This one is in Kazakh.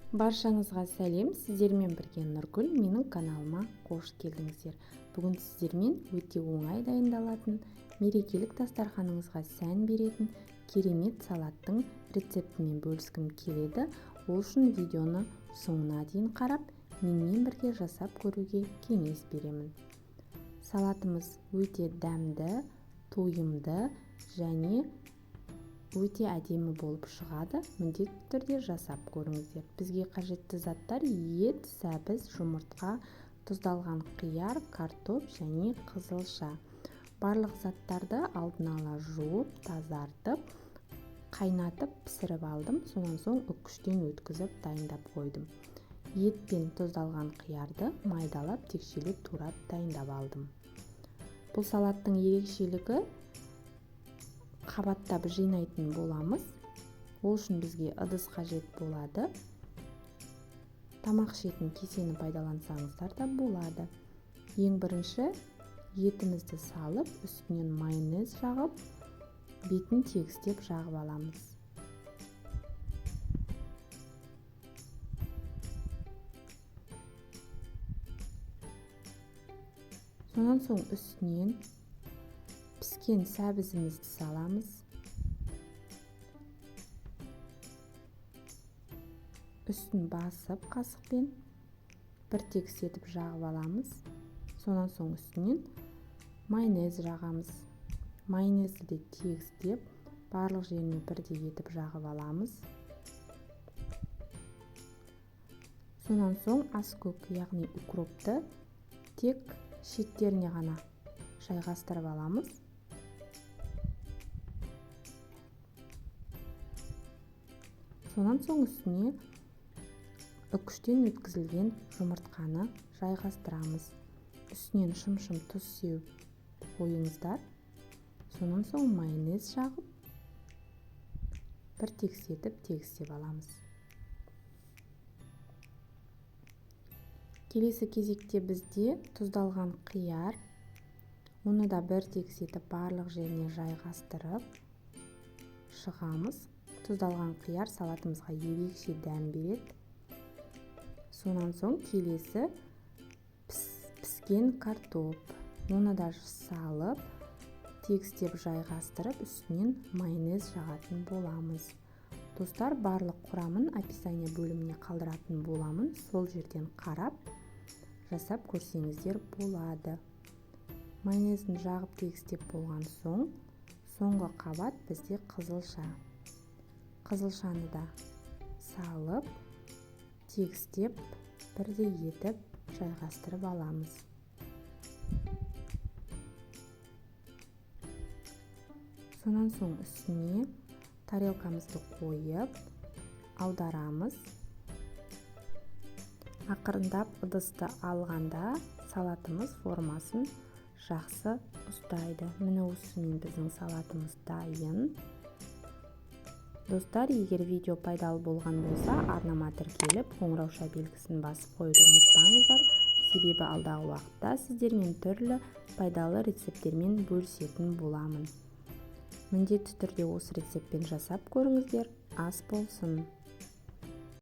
Баршаңызға сәлем, сіздермен бірге Нұргүл, менің каналыма қош келдіңіздер. Бүгін сіздермен өте оңай дайындалатын, мерекелік дастарханыңызға сән беретін керемет салаттың рецептімен бөліскім келеді. Ол үшін видеоны соңына дейін қарап, менімен бірге жасап көруге кеңес беремін. Салатымыз өте дәмді, тойымды және өте әдемі болып шығады. Міндетті түрде жасап көріңіздер. Бізге қажетті заттар: ет, сәбіз, жұмыртқа, тұздалған қияр, картоп және қызылша. Барлық заттарды алдын ала жуып, тазартып, қайнатып пісіріп алдым. Сонан соң үккіштен өткізіп дайындап қойдым. Ет пен тұздалған қиярды майдалап, текшелеп турап дайындап алдым. Бұл салаттың ерекшелігі қабаттап жинайтын боламыз. Ол үшін бізге ыдыс қажет болады. Тамақ ішетін кесені пайдалансаңыздар да болады. Ең бірінші етімізді салып, үстінен майонез жағып, бетін тегістеп жағып аламыз. Сонан соң үстінен піскен сәбізімізді саламыз. Үстін басып қасықпен бір тегіс етіп жағып аламыз. Сонан соң үстінен майонез жағамыз. Майонезді де тегістеп, барлық жеріне бірдей етіп жағып аламыз. Сонан соң аскөк, яғни укропты тек шеттеріне ғана жайғастырып аламыз. Сонан соң үстіне үкіштен өткізілген жұмыртқаны жайғастырамыз. Үстінен шым-шым тұз сеуіп қойыңыздар. Сонан соң майонез жағып, бір тегіс етіп тегістеп аламыз. Келесі кезекте бізде тұздалған қияр. Оны да бір тегіс етіп барлық жеріне жайғастырып шығамыз. Тұздалған қияр салатымызға ерекше дәм береді. Сонан соң келесі піскен картоп. Оны да салып, тегістеп жайғастырып, үстінен майонез жағатын боламыз. Достар, барлық құрамын описание бөліміне қалдыратын боламын. Сол жерден қарап, жасап көрсеңіздер болады. Майонезін жағып тегістеп болған соң, соңғы қабат бізде қызылша. Қызылшаны да салып, тегістеп, бірдей етіп жайғастырып аламыз. Сонан соң үстіне тарелкамызды қойып, аударамыз. Ақырындап ыдысты алғанда салатымыз формасын жақсы ұстайды. Міне осымен біздің салатымыз дайын. Достар, егер видео пайдалы болған болса, арнама тіркеліп, қоңырауша белгісін басып қоюды ұмытпаңыздар. Себебі алдағы уақытта сіздермен түрлі пайдалы рецепттермен бөлісетін боламын. Міндетті түрде осы рецептпен жасап көріңіздер. Ас болсын!